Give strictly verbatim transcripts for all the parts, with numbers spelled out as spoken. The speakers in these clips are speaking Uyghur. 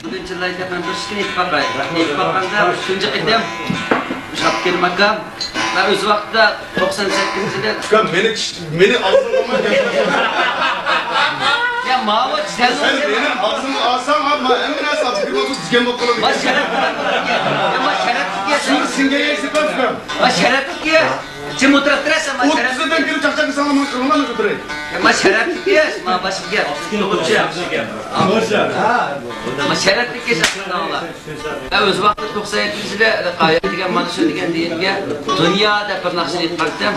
بۈگۈن چىللاي دەپ مەن بىر ئىككىنى ئېيتىپ باقاي. ئېيتىپ باققاندا، تۇنجى قېتىم مۇشۇ ئابدۇكېرىم ئاكام، مەن ئۆز ۋاقتىدا توقسان سەككىزىنچى يىلى. ئۇكام، مېنى، مېنى ئاغزىڭغا ئالما گەپ. يا، ماۋۇ سەن سەن مېنىڭ ئاغزىمنى ئالساڭ، مەن ھەممە نەرسە ئابدۇكېرىم ئاكا دېگەن بولۇپ قالىدۇ. ما شەرەپلىك. يا، ما شەرەپلىك. سىڭ، سىڭگەن يەكسى ئۇكام. ما شەرەپلىك. جىم ئولتۇرۇپ تۇراسەن، ما شەرەپ. ئوتتۇزدىن كېلىپ چاقچاق قىلساڭلار، ماڭا قىلىڭلار، مانا شۇ تۇرۇي. يا، ما شەرەپلىك ئىش، ما باشقا گەپ. ما شەرەپلىك ئىش، ئاڭلا. مەن ئۆز ۋاقتىدا توقسان يەتتىنچى يىلى قايا دېگەن، مانا شۇ دېگەن دېيىمگە دۇنيا دەپ بىر ناخشىنى ئېيتقانتىم.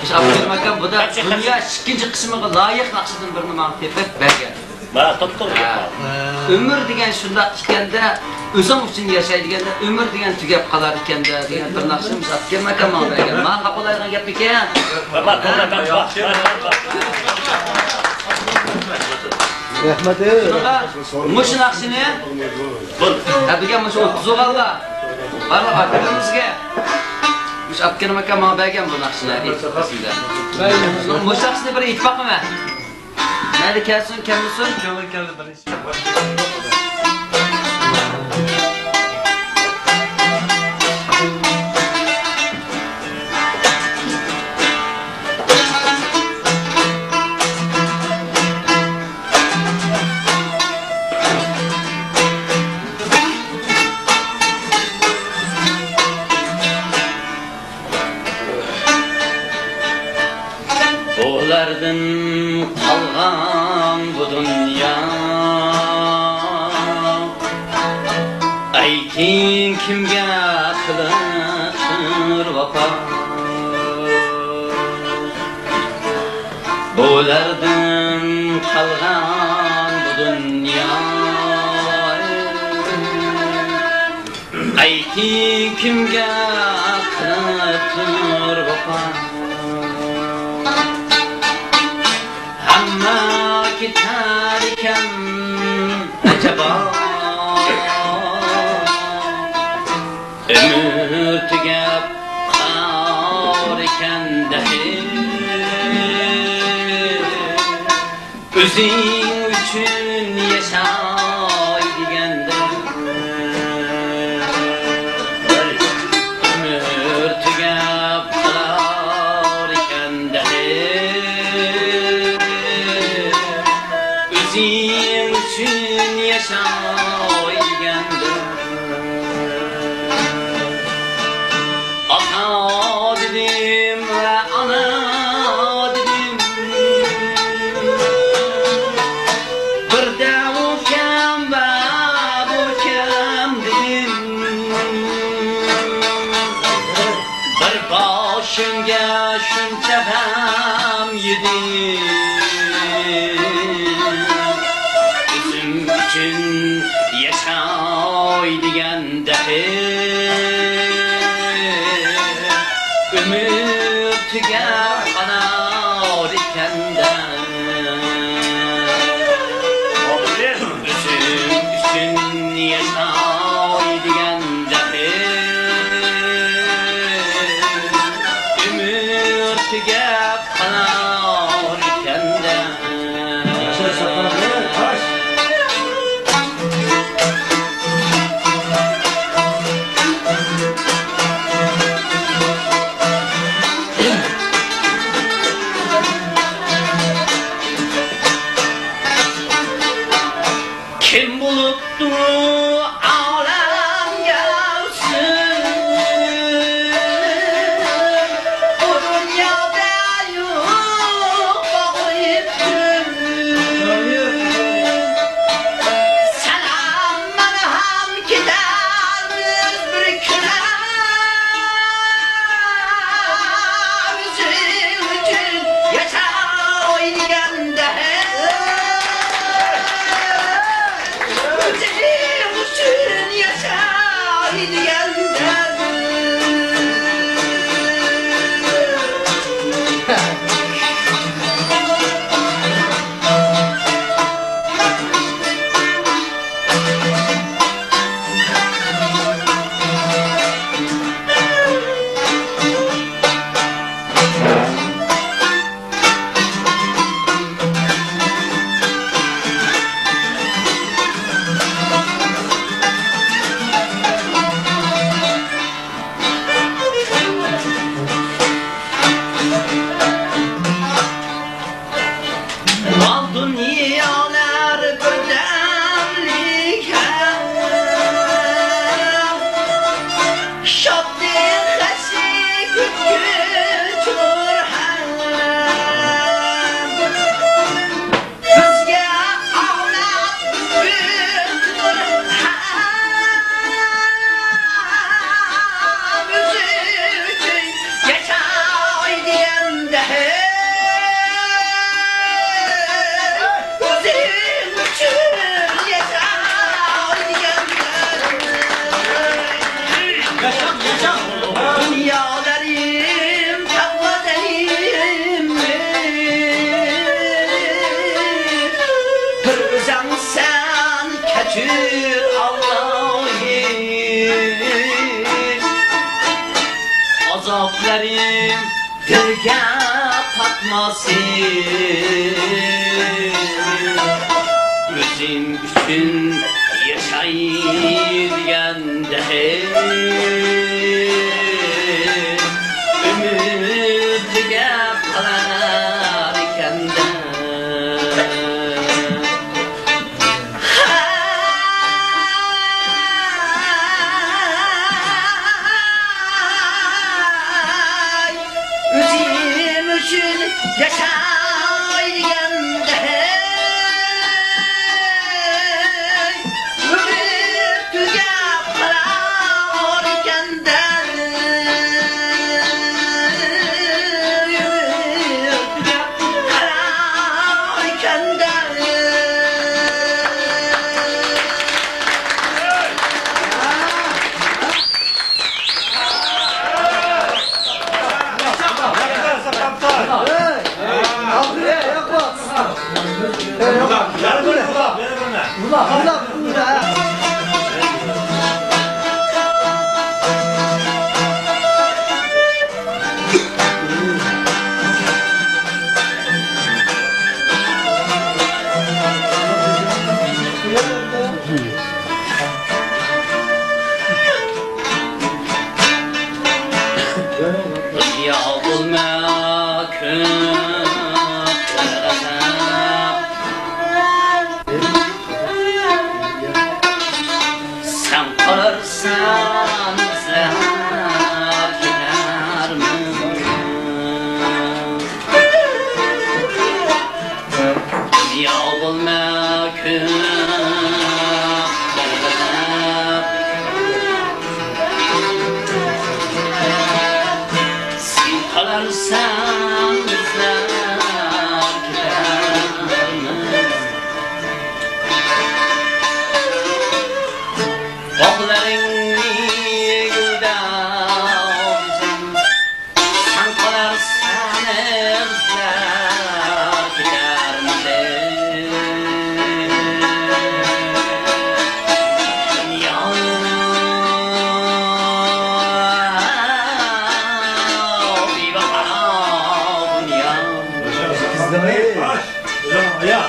شۇ ئابدۇكېرىم ئاكام، بۇ دا دۇنيا ئىككىنچى قىسمىغا لايىق ناخشىدىن بىرنى ماڭا تېپىپ بەرگەن. مانا، توپتوغرا گەپ. ھە. ئۆمۈر دېگەن شۇنداق ئىكەندە، ئۆزۈڭ ئۈچۈن ياشاي دېگەندە، ئۆمۈر دېگەن تۈگەپ قالار ئىكەندە دېگەن بىر ناخشىنى مۇشۇ ئابدۇكېرىم ئاكام ماڭا بەرگەن. ماڭا خاپا بولىدىغان گەپمىكەن؟ مانا، توغرا گەپ. رەھمەت. شۇنىڭغا مۇشۇ ناخشىنى، ھە، بۈگۈن مۇشۇ ئوتتۇز بولغانلار، بارلىق ئاكىلىرىمىزگە مۇشۇ ئابدۇكېرىم ئاكام ماڭا بەرگەن بۇ ناخشىنى ئېيتىپ بېرىمىز. مۇشۇ ناخشىنى بىر ئېيتىپ باقىمەن. مەيلى كەلسۇن، كەلمىسۇن، كۆڭۈل كەلدى بىر ئىش. بۇلاردىن قالغان بۇ دۇنيا، ئەيتىڭ كىمگە قىلىپتۇ ۋاپا؟ بۇلاردىن قالغان بۇ دۇنيا، ئەيتىڭ كىمگە قىلىپتۇ ۋاپا؟ ھەممە كېتەركەن ئەجەبا، ئۆمۈر تۈگەپ قالاركەن تېخى. ئۆزۈڭ ئۈچۈن ياشاي دېگەندە، ئۆمۈر تۈگەپ قالاركەن تېخى. ئۆزۈڭ ئۈچۈن ياشاي دېگەندە، ئاتا دېدىم ۋە ئانا دېدىم، بىردە ئۇكام ۋە بۇركام دېدىم، بىر باشىمغا شۇنچە غەم يېدىم. ئۆزۈم ئۈچۈن ياشاي دېگەندە، ئۆمۈر تۈگەپ قالار ئىكەندە، ئۆزۈم ئۈچۈن ياشاي دېگەندە، ئۆمۈر تۈگەپ قالار ئىكەندە. كىم بولۇپتۇ ئالەمگە ھۆسن، بۇ دۇنيادا يوق باغرى پۈتۈن. سەن ھەم مەن ھەم كېتەرمىز بىر كۈنى. ئۆزۈڭ ئۈچۈن ياشاي دېگەندە، ئۆزۈڭ ئۈچۈن ئاپلىرىم دىلگە پاتماسۇن. ئۆزۈم ئۈچۈن ياشاي دېگەندە، ئۈمىد تۈگەپ قالار ئىكەندە. ئۆزۈم ئۈچۈن ياشاي دېگەندە، ئۆمۈر تۈگەپ قالار ئىكەندە. ياغدۇلما كۆپ غەزەپ، سەن قالارسەن ئىزدەپ كېتەرمەن. دۇنيا بولما كۆپ غەزەپ، سەن قالارسەن ئىزدەپ كېتەرمەن. باغلىرىڭنى گۈلدەپ سەن قالارسەن ئىزدەپ كېتەرمىدىم؟ دۇنيا، بىۋاپا دۇنيا.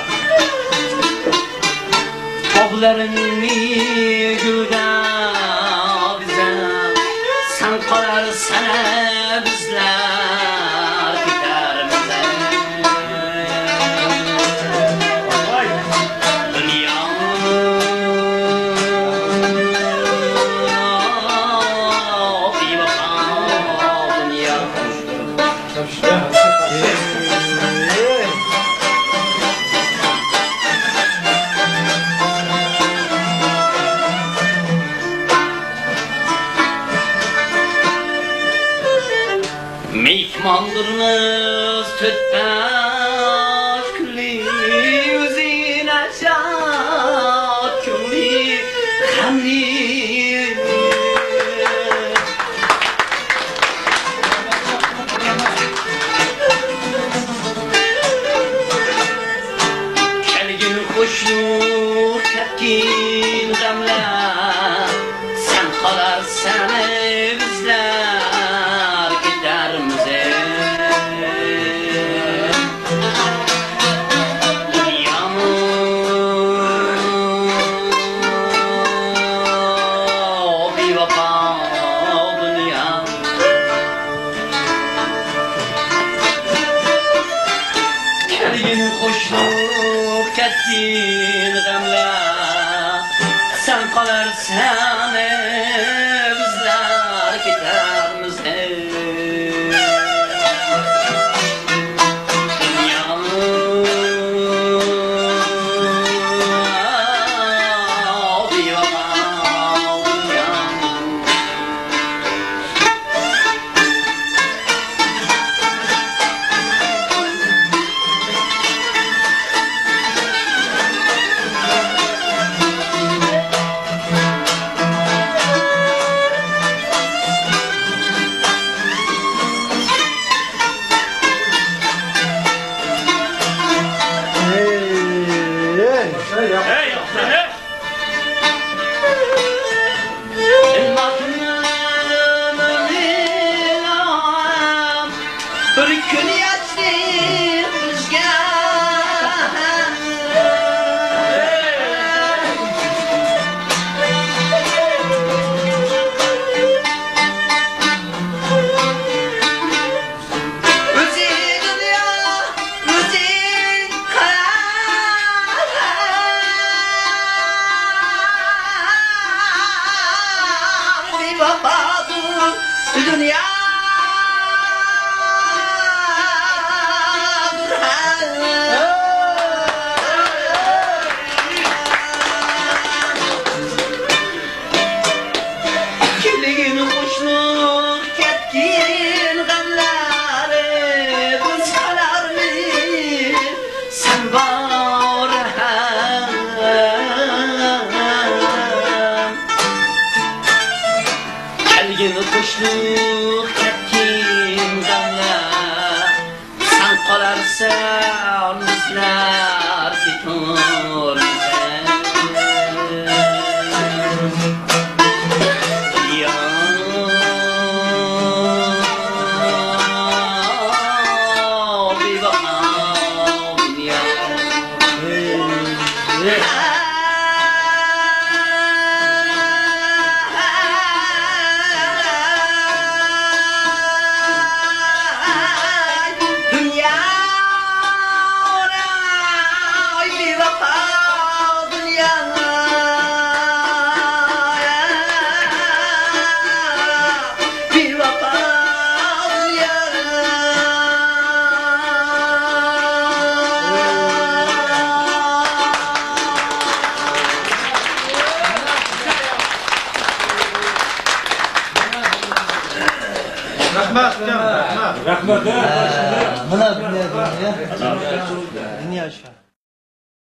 باغلىرىڭنى گۈلدەپ بېزەپ، سەن قالارسەن بىزلەر كېتەرمىز. دۇنيا، بىۋاپا دۇنيا. مېھماندۇرمىز تۆت بەش كۈنلۈك، ئۆزىنى شاد كۆڭلى غەملىك. كەلگىن خوشلۇق، كەتكىن غەملەر، سەن قالارسەن، بىزلەر كېتەرمىز. دۇنيا، بىۋاپا دۇنيا. كەلگىن خوشلۇق، كەتكىن غەملەر، سەن قالارسەن، بىزلەر كېتەرمىز. دۇنيا، بىۋاپا دۇنيا. ۋاپادۇر دۇنيا. كۈلگىن خۇشلۇق كەتكىن غەملەر، بىز قالارمىز سەن بار ھەم. كەلگىن خۇشلۇق كەتكىن غەملەر، سەن قالارسەن بىزلەر كېتەرمىز. يا بىۋاپا دۇنيا. دۇنيا، ئاي، بىۋاپا دۇنيا. بىۋاپا دۇنيا. رەھمەت، رەھمەت. رەھمەت. مانا دۇنيا، دۇنيا. دۇنيا شۇ.